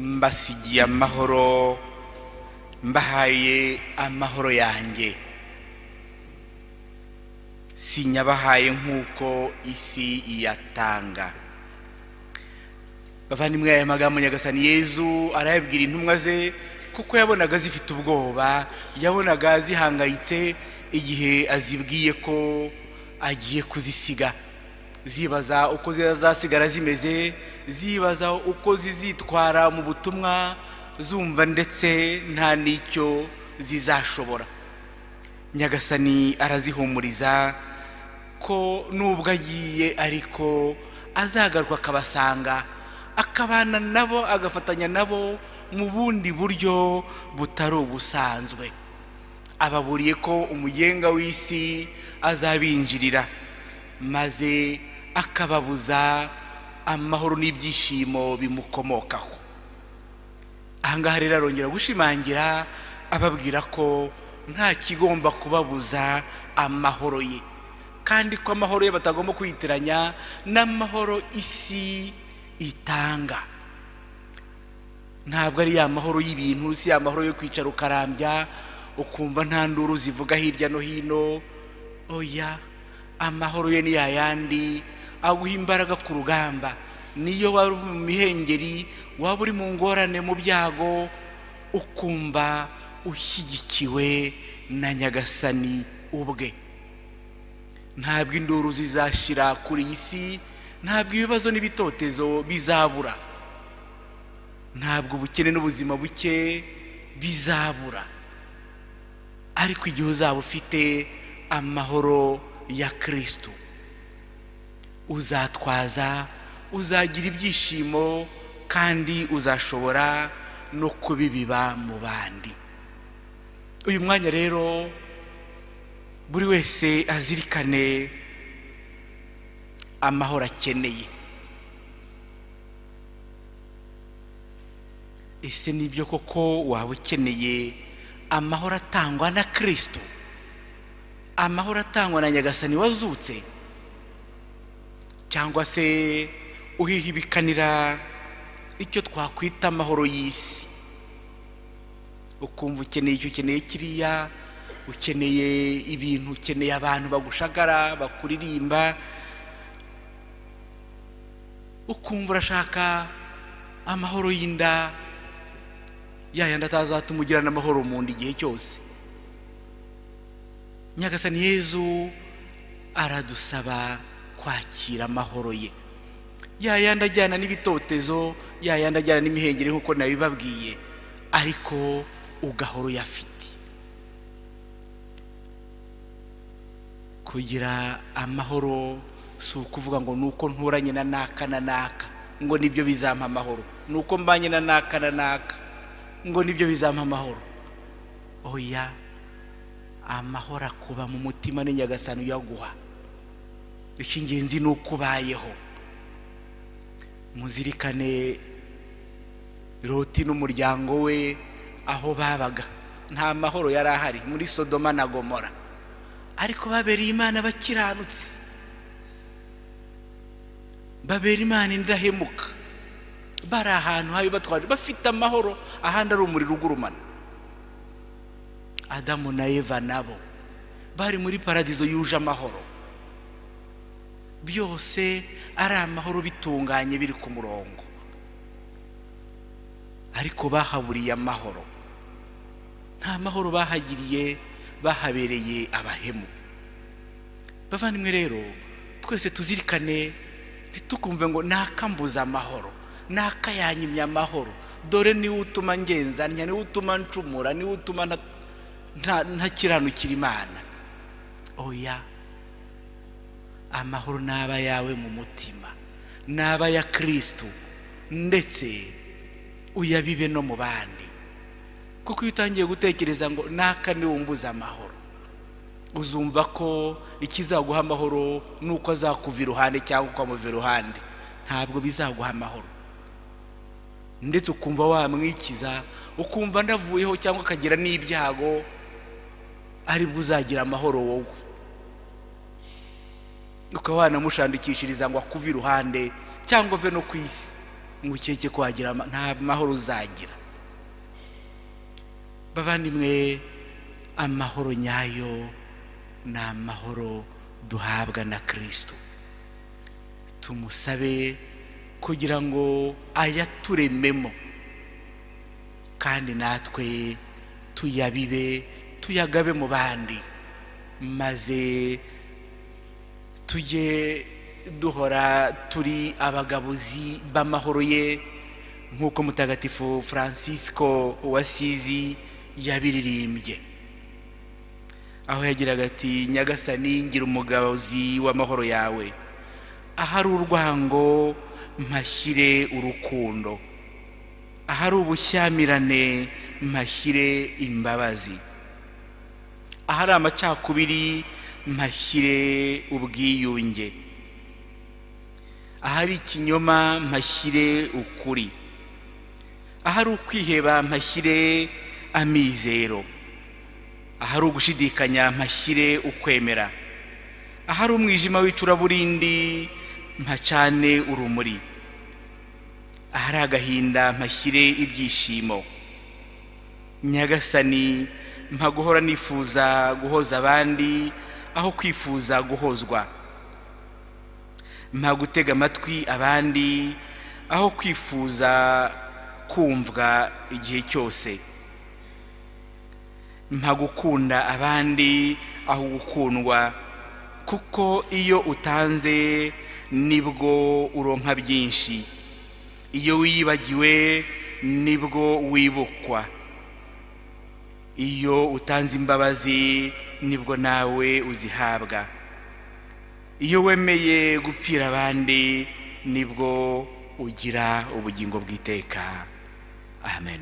Mbasigiye amahoro, mbahaye amahoro yanjye, sinyabahaye nk'uko isi iyatanga. Bavandimwe, aya magambo Nyagasani Yezu arayabwira intumwa ze kuko yabonaga zifite ubwoba, yabonaga zihangayitse igihe azibwiye ko agiye kuzisiga, zibaza uko zizasigara zimeze, zibaza uko zizitwara mu butumwa, zumva ndetse nta n'icyo zizashobora. Nyagasani arazihumuriza ko nubwo agiye ariko azagaruka akabasanga, akabana nabo, agafatanya nabo mu bundi buryo butari ubusanzwe. Ababuriye ko umugenga w'isi azabinjirira maze akababuza amahoro n'ibyishimo bimukomokaho. Ahangaha rero arongera gushimangira ababwira ko nta kigomba kubabuza amahoro ye, kandi ko amahoro ye batagomba kwitiranya n'amahoro isi itanga. Ntabwo ari ya mahoro y'ibintu, si ya mahoro yo kwicara ukarambya ukumva nta nduru zivuga hirya no hino. Oya, amahoro ye ni yayandi aguha imbaraga ku rugamba, niyo waba uri mu mihengeri, waba uri mu ngorane, mu byago, ukumva ushyigikiwe na Nyagasani ubwe. Ntabwo induru zizashira kuri iyi si, ntabwo ibibazo n'ibitotezo bizabura, ntabwo ubukene n'ubuzima buke bizabura, ariko igihe uzaba ufite amahoro ya Kirisitu uzatwaza, uzagira ibyishimo kandi uzashobora no kubibiba mu bandi. Uyu mwanya rero buri wese azirikane amahoro akeneye. Ese nibyo koko waba ukeneye amahoro atangwa na Kirisitu, amahoro atangwa na Nyagasani wazutse, cyangwa se uhihibikanira icyo twakwita amahoro y'isi, ukumva ukeneye icyo, ukeneye kiriya, ukeneye ibintu, ukeneye abantu bagushagara, bakuririmba, ukumva urashaka amahoro y'inda, ya yandi atazatuma ugirana amahoro mu nda igihe cyose? Nyagasani Yezu aradusaba kwakira amahoro ye, ya yandi ajyana n'ibitotezo, ya yandi ajyana n'imihengeri nk'uko nabibabwiye, ariko ugahora uyafite. Kugira amahoro si ukuvuga ngo nuko nturanye na naka na naka ngo nibyo bizampa amahoro, nuko mbanye na naka na naka ngo nibyo bizampa amahoro. Oya, amahoro akuba mu mutima ni Nyagasani uyaguha. Icy'ingenzi ni uko ubayeho. Muzirikane Loti n'umuryango we aho babaga, nta mahoro yari ahari muri Sodoma na Gomora, ariko babereye Imana bakiranutse, babera Imana indahemuka, bari ahantu habi batwaje bafite amahoro, ahandi ari umuriro ugurumana. Adamu na Eva nabo bari muri paradizo yuje amahoro, byose ari amahoro, bitunganye, biri ku murongo, ariko bahaburiye amahoro. Nta mahoro bahagiriye, bahabereye abahemu. Bavandimwe rero, twese tuzirikane, ntitukumve ngo nakambuza amahoro, nakayanyimya amahoro, dore niwe utuma ngenzanya, niwe utuma ncumura, niwe utuma ntakiranukira Imana. Oya, amahoro n'aba yawe mu mutima, n'aba ya Kirisitu, ndetse uyabibe no mu bandi. Kuko iyo utangiye gutekereza ngo naka niwe umbuza amahoro, uzumva ko ikizaguha amahoro nuko azakuva iruhande cyangwa ukamuva iruhande, ntabwo bizaguha amahoro. Ndetse ukumva wamwikiza, ukumva ndavuyeho cyangwa akagira n'ibyago, aribwo uzagira amahoro wowe. Ukaba wanamushandikishiriza ngo akuve iruhande cyangwa ave no ku isi. Ngo ukeke ko wagira, nta mahoro uzagira. Bavandimwe, amahoro nyayo ni amahoro duhabwa na Kristo. Tumusabe kugira ngo ayaturememo, kandi natwe tuyabibe, tuyagabe mu bandi, maze tujye duhora turi abagabuzi b'amahoro ye, nk'uko Mutagatifu Francisco w'Asizi yabiririmbye, aho yagiraga ati: "Nyagasani, ngira umugabuzi w'amahoro yawe. Ahari urwango mpashyire urukundo, ahari ubushyamirane mpashyire imbabazi, ahari amacakubiri mpashyire ubwiyunge, ahari ikinyoma mpashyire ukuri, ahari ukwiheba mpashyire amizero, ahari ugushidikanya mpashyire ukwemera, ahari umwijima w'icuraburindi mpacane urumuri, ahari agahinda mpashyire ibyishimo. Nyagasani, mpa guhora nifuza guhoza abandi aho kwifuza guhozwa, mpa gutega amatwi abandi aho kwifuza kumvwa igihe cyose, mpa gukunda abandi aho gukundwa, kuko iyo utanze nibwo uronka byinshi, iyo wiyibagiwe nibwo wibukwa, iyo utanze imbabazi nibwo nawe uzihabwa, iyo wemeye gupfira abandi nibwo ugira ubugingo bw'iteka. Amen."